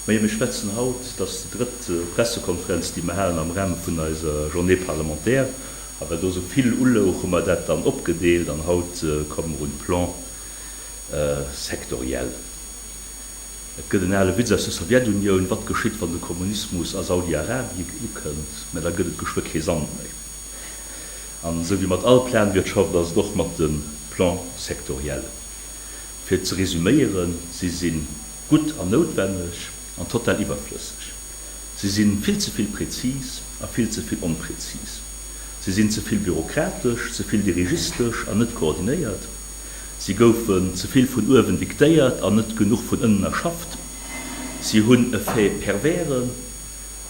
Majo, mir schwätzen haut, dat ass déi drëtt Pressekonferenz, déi mer halen am Rahme vun eiser Journée parlementaire. A well do esou vill ulouch, hu mer dat dann opgedeelt an haut komme mer un d'Plans sectoriels. Et gëtt en ale Witz aus der Sowjetunioun, Wat geschitt, wann de Kommunismus a Saudi-Arabie ukënnt? Mä da gëtt et geschwë kee Sand méi. An esou wéi mat all Planwirtschaft ass et och mat de Plans sectoriellen. Fir ze resüméieren, Si si gutt an noutwenneg an total iwwerflësseg. Si si vill ze vill prezis a vill ze vill onprezis. Si sinn ze vill bürokratesch, ze vill dirigistesch an net koordinéiert. Si goufen ze vill vun uewen diktéiert an net genuch vun ënnen erschafft. Si hunn e Fait pervers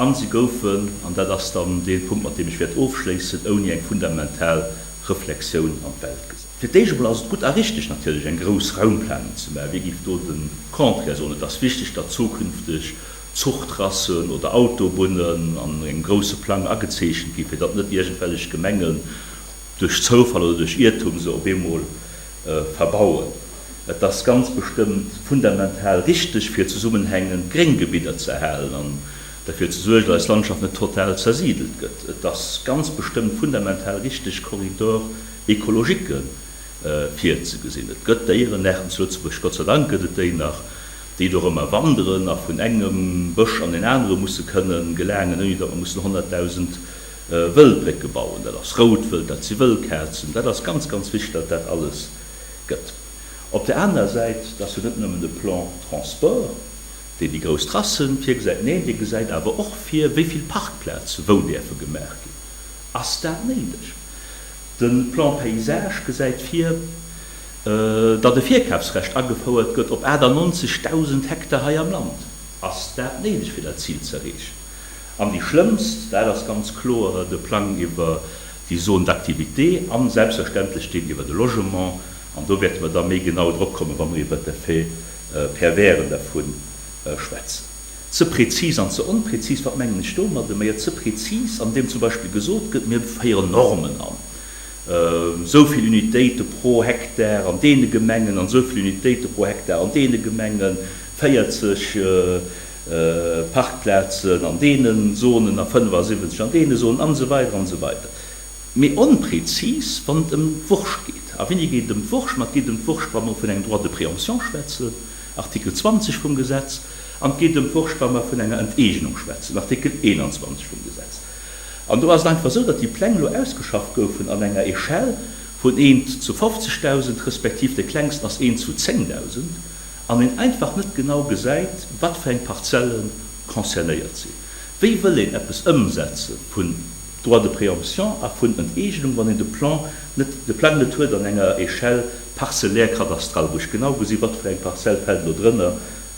an si goufen, an dat ass dann dee Punkt, mat deem ech wäert ofschléissen, ouni eng fundamental Reflexioun an d'Welt gesat. Fir d'éischt emol ass et gutt a richteg natierlech eng grouss Raumplanung ze maachen. Wie géif do de Contraire soen? Et ass wichteg, datt zukünfteg Zuchtrassen oder Autobunnen an engem grousse Plang agezeechent ginn, fir datt net iergendwellech Gemengen duerch Zoufall oder duerch Iertum se op eemol verbauen. Et ass ganz bestëmmt fundamental richteg, fir zesummenhängend Grénggebidder ze erhalen an derfir ze suergen, datt eis Landschaft net total zersidelt gëtt. Et ass ganz bestëmmt fundamental richteg, Corridors écologiques virzegesinn. Et gëtt Déierenaarten zu Lëtzebuerg, Gott sei Dank gëtt et déi nach, déi dorëmmer wanderen a vun engem Bësch an deen anere musse kënnen gelaangen, ouni datt mer mussen 100.000 Wëllbrécke bauen. Dat ass Routwëld, dat si Wëllkazen. Dat ass ganz, ganz wichteg, datt dat alles gëtt. Op där anerer Säit, et ass jo net nëmmen de Plan transport, deen déi grouss Tracen virgesäit, neen, dee gesäit awer och vir, wéi vill Parkplaze wou däerfe gemaach ginn. Ass dat néideg? De Plan paysage gesäit vir, datt e Virkafsrecht agefouert gëtt op 98.000 Hektar hei am Land. Ass dat néideg, fir dat Zil ze erreechen? An déi schlëmmst, dat ass ganz kloer de Plang iwwer déi Zone d'activité a selbstverständlech deen iwwer de Logement. An do wäerte mer da méi genau drop kommen, wa mer iwwer d'Effets perversen dervu schwätzen. Ze prezis an ze onprezis, wat mengen ech domadde? Majo, ze prezis, andeem zum Beispill gesot gëtt, mir féieren Normen an, esou vill Unitéite pro Hektar an deene Gemengen an esou vill Unitéite pro Hektar an deene Gemengen, 40 Parkplazen an deenen Zonen a 75 an deene Zonen an esou weider an esou weider. Mee onprezis, wann et ëm d'Wurscht geet. A wéini geet et ëm d'Wurscht? Ma et geet ëm d'Wurscht, wa mer vun engem Droit de préemption schwätzen, Artikel 20 vum Gesetz, an et geet ëm d'Wurscht, wa mer vun enger Enteegnung schwätzen, Artikel 21 vum Gesetz. An do ass et einfach esou, datt déi Pläng elo ausgeschafft goufen an enger Échelle vun eent zu 50.000, respektiv de klengsten ass eent zu 10.000, an een einfach net genau gesäit, wat fir eng Parzelle concernéiert sinn. Wéi wëll een eppes ëmsetze vun Droit de préemption a vun Enteegnung, wann een de Plan net, de Plang net huet an enger Échelle parcellaire cadastrale, wou ech genau gesi wat fir eng Parzell fält elo drënner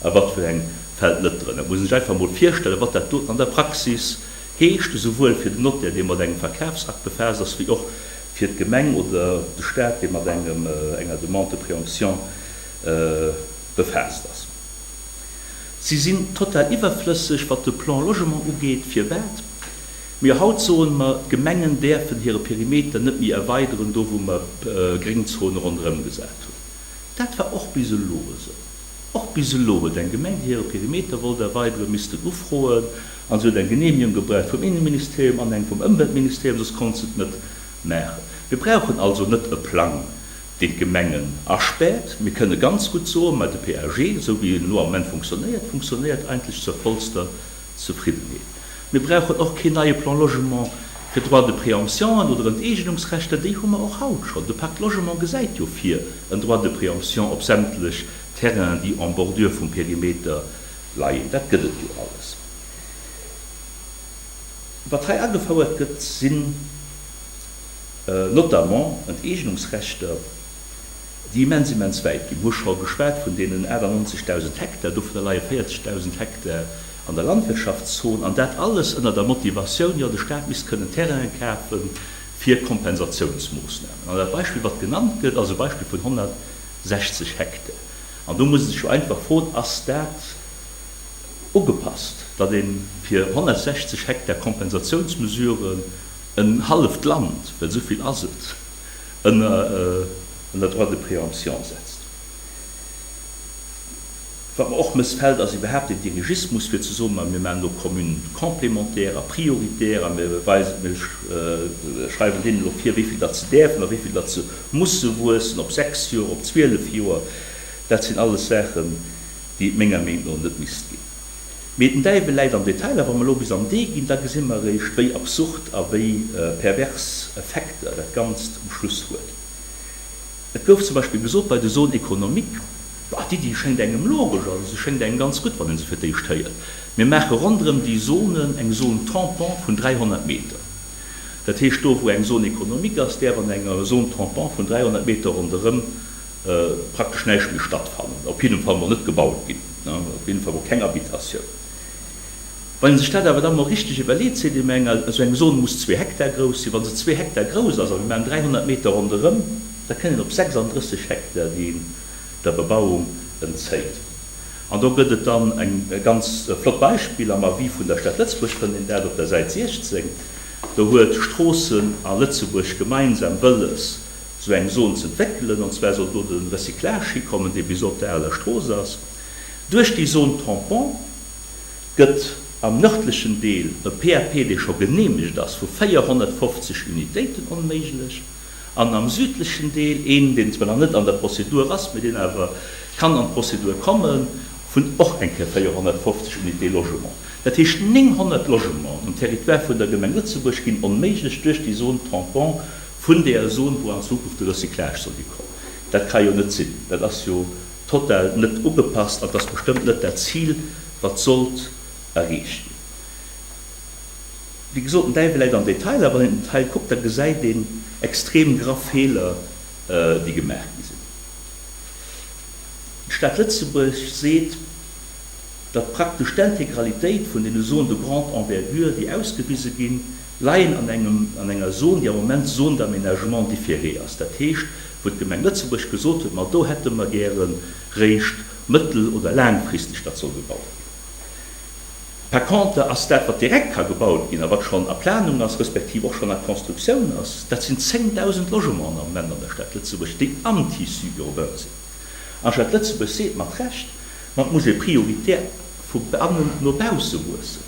a wat fir eng fält net drënner. Et muss een sech einfach emol virstellen, wat dat doten an der Praxis heescht, esouwuel fir den Notaire, dee mat engem Verkafsakt befaasst ass, wéi och fir d'Gemeng oder de Stat, dee mat engem, enger Demande de préemption befaasst ass. Si sinn total iwwerflësseg, wat de Plan Logement ugeet. Firwat? Mee haut soen mer, d'Gemengen däerfen hire Perimeter net méi erweideren, do wou mer Gréngzone ronderëm gesat hunn. Dat war och bis elo esou. Och bis elo huet eng Gemeng, déi hire Perimeter wollt erweideren, missten ufroen an se huet eng Genehmigung gebraucht vum Inneministerium an eng vum Ëmweltministerium, soss konnt se et net maachen. Mir brauchen also net e Plang, deen d'Gemengen aspäert. Mir kënne ganz gutt soen, mä de PAG, esou wéi en elo am Moment funktionéiert, funktionéiert eigentlech zur vollster Zefriddenheet. Mir brauchen och keen neie Plan Logement fir Droits de préemptionen oder Enteegnungsrechter, déi hu mer och haut schonn. De Pacte Logement gesäit jo vir en Droit de préemption op sämtlech Terrainen, déi en bordure vum Perimeter leien. Dat gëtt et jo alles. Wat hei agefouert gëtt, sinn notamment Enteegnungsrechter, déi immens, immens wäit ginn. Mir hu scho geschwat vun deenen 98.000 Hektar, dovunner leie 40.000 Hektar an der Landwirtschaftszon, an dat alles ënner der Motivatioun, jo, de Stat misst kënnen Terrainen kafe fir Kompensatiounsmoossnamen. An dat Beispill, wat genannt gëtt, ass e Beispill vun 160 Hektar. An do muss ee sech jo einfach froen, Ass dat ugepasst, datt ee fir 160 Hektar Kompensatiounsmesuren en halleft Land, well esou vill ass et, ënner ënner Droit de préemption setzt. Wat mer och mëssfält, ass iwwerhaapt deen Dirigismus, fir ze soen, ma mir maachen elo Communes complémentaires a prioritaires a mir weisen, mir schreiwen deenen elo vir, wéi vill datt se däerfen a wéi vill datt se musse wuessen, op 6 Joer, op 12 Joer. Dat sinn alles Saachen, déi et menger Meenung no net misst ginn. Mee den Däiwel läit am Detail, a wa mer elo bis am D ginn, da gesi mer eréischt, wéi absurd a wéi pervers Effekter dat Ganzt um Schluss huet. Et gouf zum Beispill gesot bei de Zones économiques, bah, d'Iddi schéngt engem logesch, also se schéngt engem ganz gutt, wann ee se fir d'éischt héiert, mir maache ronderëm déi Zonen eng Zone tampon vun 300 Meter. Dat heescht, do wou eng Zone économique ass, däerf an enger Zone tampon vun 300 Meter ronderëm praktesch näischt méi stattfannen, op jidde Fall mol net gebaut ginn, op jidde Fall mol keng Habitatioun. Wann ee sech dat awer da mol richteg iwwerleet, seet ee, mä esou eng Zone muss zwee Hektar grouss sinn. Wa se zwee Hektar grouss ass a mir maachen 300 Meter ronderëm, da kënnt een op 36 Hektar, déi een der Bebauung entzéit. An do gëtt et dann e ganz flott Beispill, am Avis vun der Stad Lëtzebuerg fënnt een dat op der Säit 16, do huet Stroossen a Lëtzebuerg gemeinsam wëlles, esou eng Zone ze entwéckelen, an zwar soll do de Recyclage hikommen, dee bis op der aler Strooss ass. Duerch déi Zone tampon gëtt am nërdlechen Deel e PAP, dee scho geneemegt ass, vu 450 Unitéiten onméiglech, an am südlechen Deel een, deen zwar nach net an der Prozedur ass, mee deen awer kann an d'Prozedur kommen, vun och eng Kéier 450 Unités logement. Dat heescht, 900 Logementen um Territoire vun der Gemeng Lëtzebuerg ginn onméiglech duerch déi Zone tampon vun deeër Zone, wou an Zukunft de Recyclage soll hikommen. Dat ka jo net sinn. Dat ass jo total net ugepasst an et ass bestëmmt net dat Zil, wat sollt erreecht ginn. Wéi gesot, den Däiwel läit am Detail, a wann een den Detail kuckt, da gesäit een extrem graff Feeler, déi gemaach gi sinn. D'Stad Lëtzebuerg seet, datt praktesch d'Integralitéit vun deene Zones de grande envergure, déi ausgewise ginn, leien an engem, an enger Zone, déi am Moment Zone d'aménagement différé ass. Dat heescht, wou d'Gemeng Lëtzebuerg gesot huet, ma do hätte mer gäre réischt mëttel oder laangfristeg, datt soll gebaut ginn. Par contre ass dat, wat direkt ka gebaut ginn a wat schonn a Planung ass, respektiv och schonn a Constructioun ass, dat sinn 10.000 Logementen am Moment an der Stad Lëtzebuerg, déi am Tissu urbain sinn. An d'Stad Lëtzebuerg seet mat Recht, ma et muss ee prioritär vu bannen no bausse wuessen.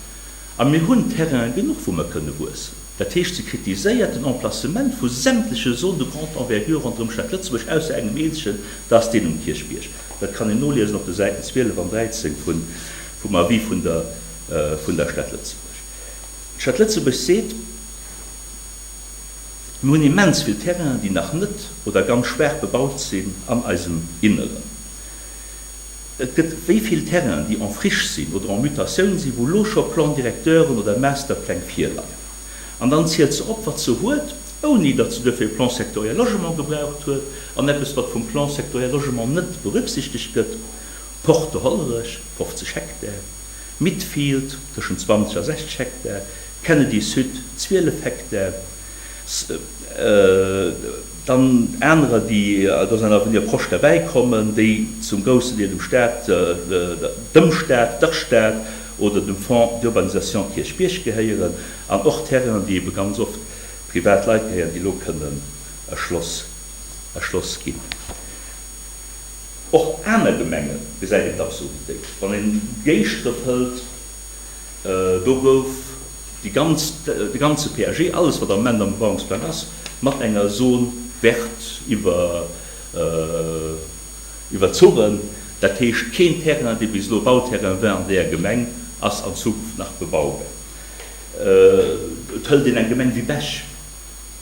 A mir hunn Terrainen genuch, wou mer kënne wuessen. Dat heescht, se kritiséiert den Emplacement vu sämtleche Zones de grande envergure ronderëm d'Stad Lëtzebuerg, ausser engem eenzegen, dat ass deen um Kierchbierg. Dat kann een noliesen op de Säiten 12 an 13 vum Avis vun der vun der Stad Lëtzebuerg. D'Stad Lëtzebuerg seet, Mir hunn immens vill Terrainen, déi nach net oder ganz schwaach bebaut sinn an eisem Inneren. Et gëtt wéi vill Terrainen, déi en friche sinn oder en mutatioun sinn, wou elo scho Plan-directeuren oder Masterpläng virleien. An dann zielt se op, wat se huet, ouni datt se duerfir e Plan sectoriel logement gebraucht huet, an eppes, wat vum Plan sectoriel logement net berücksichtegt gëtt, Porte de Hollerech, 50 Hektar, Midfield, tëschent 20 a 60 Hektar, Kennedy Sud, 12 Hektar. Dann anerer, déi dans un avenir proche derbäikommen, déi zum groussen Deel dem Stat, dem Stat, der Stad oder dem Fonds d'urbanisation Kierchbierg gehéieren, an och Terrainen, déi ebe ganz oft privat Leit gehéieren, déi elo kënnen erschloss, erschloss ginn. Och aner Gemenge gesäit een d'Absurditéit. Wann een Géischdref hëlt, Do gouf déi ganz, de ganze PAG, alles wat am Moment am Bebauungsplang ass, mat enger Zone verte iwwer, iwwerzogen. Dat heescht, keen Terrain, dee bis elo Bauterrain war an deeër Gemeng, ass an Zukunft nach bebaubar. Et hëlt een eng Gemeng wéi Bech,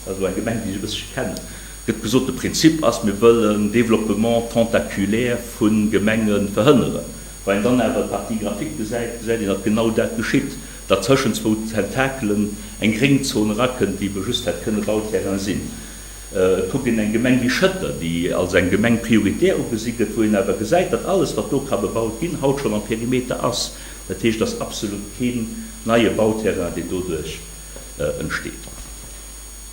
also eng Gemeng, déi ech e bëssche kennen, gëtt gesot, de Prinzip ass, mir wëllen Développement tentaculaire vu Gemenge verhënneren. Wann een dann awer d'Partie graphique gesäit, gesäit een, datt genau dat geschitt, datt tëschent zwou Tentakelen eng gréng Zon erakënnt, déi ebe just hätt kënne Bauterrain sinn. Et kuckt een eng Gemeng wéi Schëtter, déi als eng Gemeng prioritär ugesi gëtt, wou een awer gesäit, datt alles, wat do ka bebaut ginn, haut schonn am Perimeter ass. Dat heescht, et ass absolut keen neie Bauterrain, deen doduerch entsteet.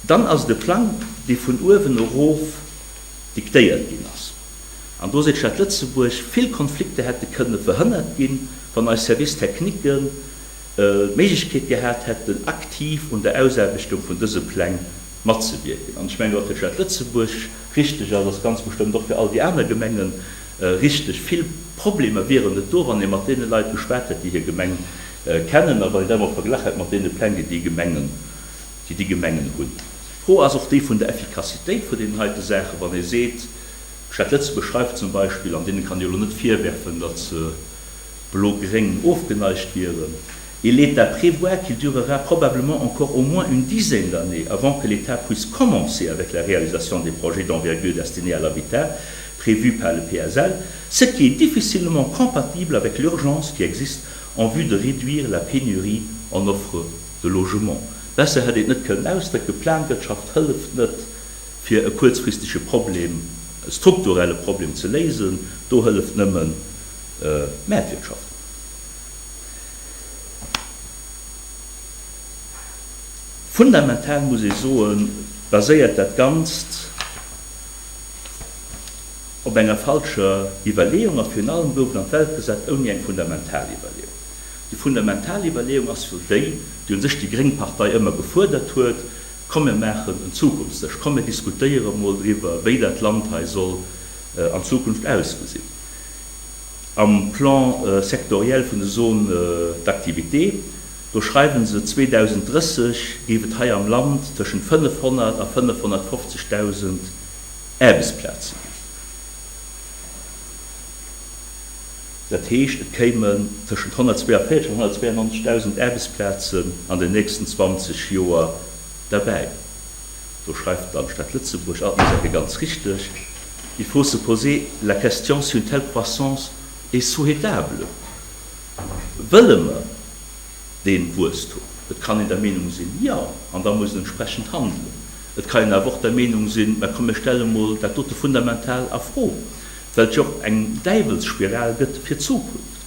Dann ass et e Plang, dee vun uewen erof diktéiert ginn ass. An do seet d'Stad Lëtzebuerg, vill Konflikter hätte kënne verhënnert ginn, wann eis Services techniquen d'Méiglechkeet gehat hätten, aktiv un der Ausaarbechtung vun dëse Pläng matzewierken. An ech mengen, wat fir d'Stad Lëtzebuerg richteg ass, ass ganz bestëmmt och fir all déi aner Gemengen. Richteg vill Problemer wieren net do, wann ee mat deene Leit geschwat hätt, déi hir Gemeng kennen, a wann een dat emol verglach hätt mat deene Pläng, déi déi Gemengen, déi déi Gemengen hunn. D'Fro ass och déi vun der Effikassitéit vun deenen heite Saachen. Wann ee seet, d'Stad Lëtzebuerg schreift zum Beispill, an deene kann ee jo elo net virwerfen, datt se blo-gréng ofgeneigt wieren, Il est à prévoir qu'il durera probablement encore au moins une dizaine d'années avant que l'État puisse commencer avec la réalisation des projets d'envergure destinés à l'habitat prévus par le PSL, ce qui est difficilement compatible avec l'urgence qui existe en vue de réduire la pénurie en offre de logement. Besser hätt een et net kënnen ausdrécken, Planwirtschaft hëlleft net fir e kuerzfristege Problem, e strukturelle Problem ze léisen, do hëlleft nëmmen Maartwirtschaft. Fundamental muss ee soen, baséiert dat Ganzt op enger falscher Iwwerleeung a virun allem gouf et an d'Welt gesat ouni eng fundamental Iwwerleeung. Déi fundamental Iwwerleeung ass jo déi, déi u sech déi gréng Partei ëmmer gefuerdert huet, Komm mir maachen en Zukunftsdësch, komm mir diskutéiere mol driwwer, wéi dat Land hei soll an Zukunft ausgesinn. Am Plan sectoriel vun de Zones d'activité, do schreiwe se, 2030 géif et hei am Land tëschent 500 a 550.000 Aarbechtsplaze ginn. Dat heescht, et kéimen tëschent 142 an 192.000 Aarbechtsplazen an den nächsten 20 Joer derbäi. Do schreift dann d'Stad Lëtzebuerg alt nees eng Kéier ganz richteg, Il faut se poser la question si une telle croissance est souhaitable. Wëlle mer dee Wuesstum? Et kann een der Meenung sinn, jo, an da muss een entsprechend handelen. Et kann een awer och der Meenung sinn, mä komm mir stelle mol dat dote fundamental a Fro, well et jo och eng Däiwelsspiral gëtt fir d'Zukunft.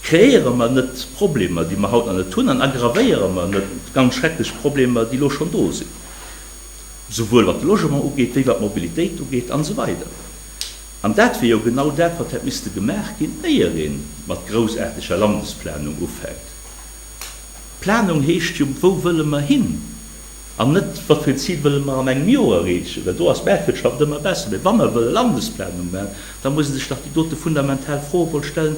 Kreéiere mer net Problemer, déi mer haut nach net hunn, an aggravéiere mer net ganz schrecklech Problemer, déi elo schonn do sinn, souwuel wat de Logement ugeet, wéi wat d'Mobilitéit ugeet an esou weider. An dat wier jo genau dat, wat hätt misste gemaach ginn, éier ee mat groussaarteger Landesplanung ufänkt. Planung heescht jo, Wou wëlle mer hin? An net, Wat fir en Zil wëlle mer an engem Joer erreechen? Well do ass d'Maartwirtschaft ëmmer besser. Mee wa mer wëlle Landesplanung maachen, da muss ee sech dach déi dote fundamental Froe wol stellen,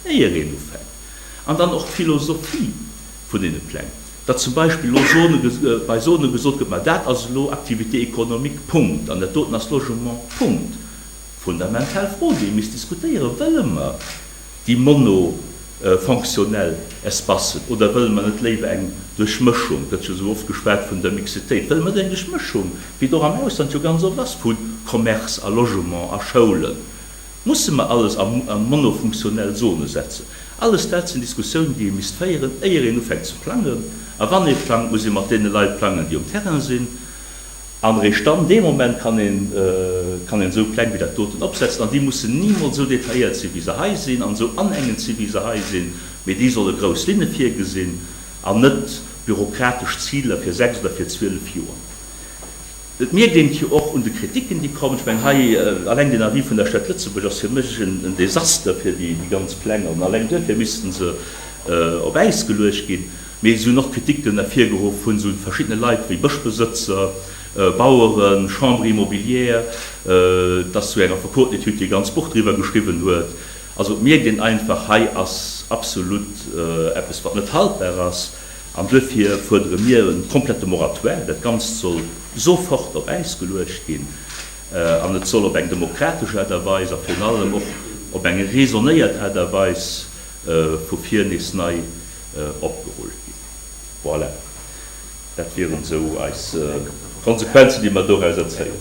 éier een ufänkt. An dann och d'Philosophie vun deene Pläng. Datt zum Beispill elo Zone, bei Zone gesot gëtt, ma dat ass elo Activité économique, Punkt, an dat doten ass Logement, Punkt. Fundamental Fro, déi ee misst diskutéieren, Wëlle mer déi monofonctionnel Espacen oder wëlle mer net léiwer eng Duerchmëschung, et gëtt jo esou oft geschwat vun der Mixitéit, wëlle mer net eng Duerchmëschung, wéi et och am Ausland jo ganz oft ass, vu Commerce a Logement a Schoulen? Musse mer alles a monofunktionell Zone setzen? Alles dat sinn Diskussiounen, déi ee misst féieren, éier een ufänkt ze plangen. A wann ee plangt, muss ee mat deene Leit plangen, déi um Terrain sinn. An eréischt dann, dee Moment, kann een, kann een esou Pläng wéi dat doten opsetzen. An déi mussen nimools esou detailléiert sinn, wéi se hei sinn, an esou anengend sinn, wéi se hei sinn, mee déi solle grouss Linne virgesinn an net bürokratesch Ziler fir 6 oder fir 12 Joer. Et mierkt een et jo och un de Kritiken, déi kommen. Ech mengen, hei alleng den Avis vun der Stad Lëtzebuerg ass fir mech en Desaster fir déi ganz Pläng. An alleng duerfir misste se op Äis geluecht ginn. Mee si hunn och Kritiken ervirgeruff vun esou verschiddene Leit wéi Bëschbesëtzer, Baueren, Chambre immobilière, et ass zu enger Affekotenetude, déi e ganz Buch driwwer geschriwwen huet. Also et mierkt een einfach, hei ass absolut eppes, wat net haltbar ass. An duerfir fuerdere mir e komplette Moratoire. Dat Ganzt soll sofort op Äis geluecht ginn an et soll op eng demokratesch Aart a Weis a virun allem och op eng raisonnéiert Aart a Weis vu vir nees nei opgerullt ginn. Voilà, dat wieren esou eis Konsequenzen, déi mer dorauser zéien.